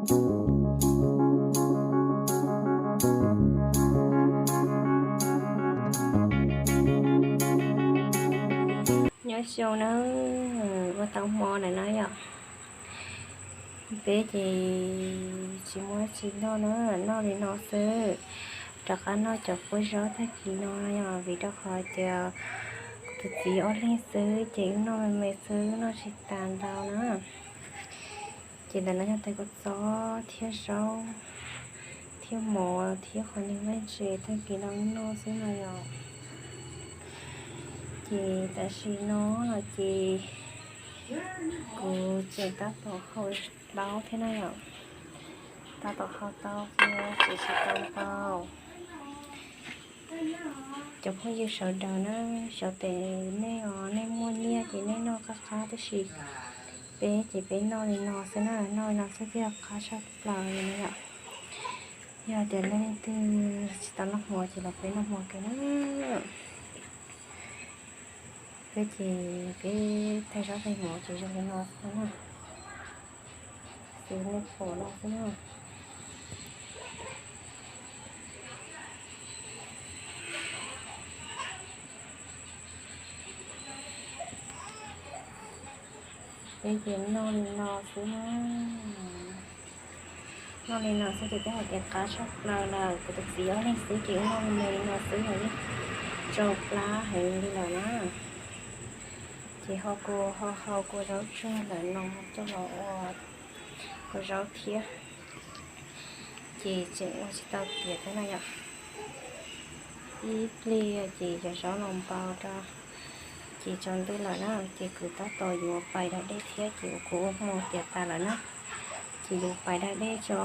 Nyob zoo na, ua tau hmo lawm na yom. Peb ces tsis muaj tsis noj na, noj li no xwb. Rov qab noj cov kua zaub tag kis no yom, vim rau qhov tias tus txiv ob leeg xwb ces wb noj me me xwb, noj tsis tas ntau na. Ces ntawm no yog tais kua txob thiab zaub thiab mov thiab qhov niag vaj ntses tag kis no noj xwb no yom. Ces tam sim no no ces kuv tseem tab tom hau plaub thiab na yom. Tab tom hau tau, tseem tsis tau npau. Cov phooj ywg sawv daws na, xyov tes nej os, nej muaj nyiaj ces nej noj qab qab, tab sis peb ces peb noj li no xwb na, noj li no xwb thiaj qab tshaj plaws li na yom. Yog tias leej twg tsis tau noj hmo ces los peb noj hmo kiag na. Peb ces peb thaij zaub thaij mov ces zoo li no xwb na, xws nej pom no xwb na. Peb ces noj li no xwb na. Noj li no xwb ces twb hais tias qab tshaj plaws lawm, kuv tus txiv ob leeg xwb ces wb noj me me li no xwb los yeej tsau plab heev li lawm na. Ces ho kua, ho hau kua zaub tsag ntawm no coj los ua kua zaub thiab, ces tseem ua tsis tau tiav thiab na yom. Ib pliag ces cov zaub los npau rau, ces tsaus ntuj lawm na, ces kuv tab tom yuav pais da dej thiab, ces kuv ua hmo tiav tas lawm na, ces yuav pais da dej tso.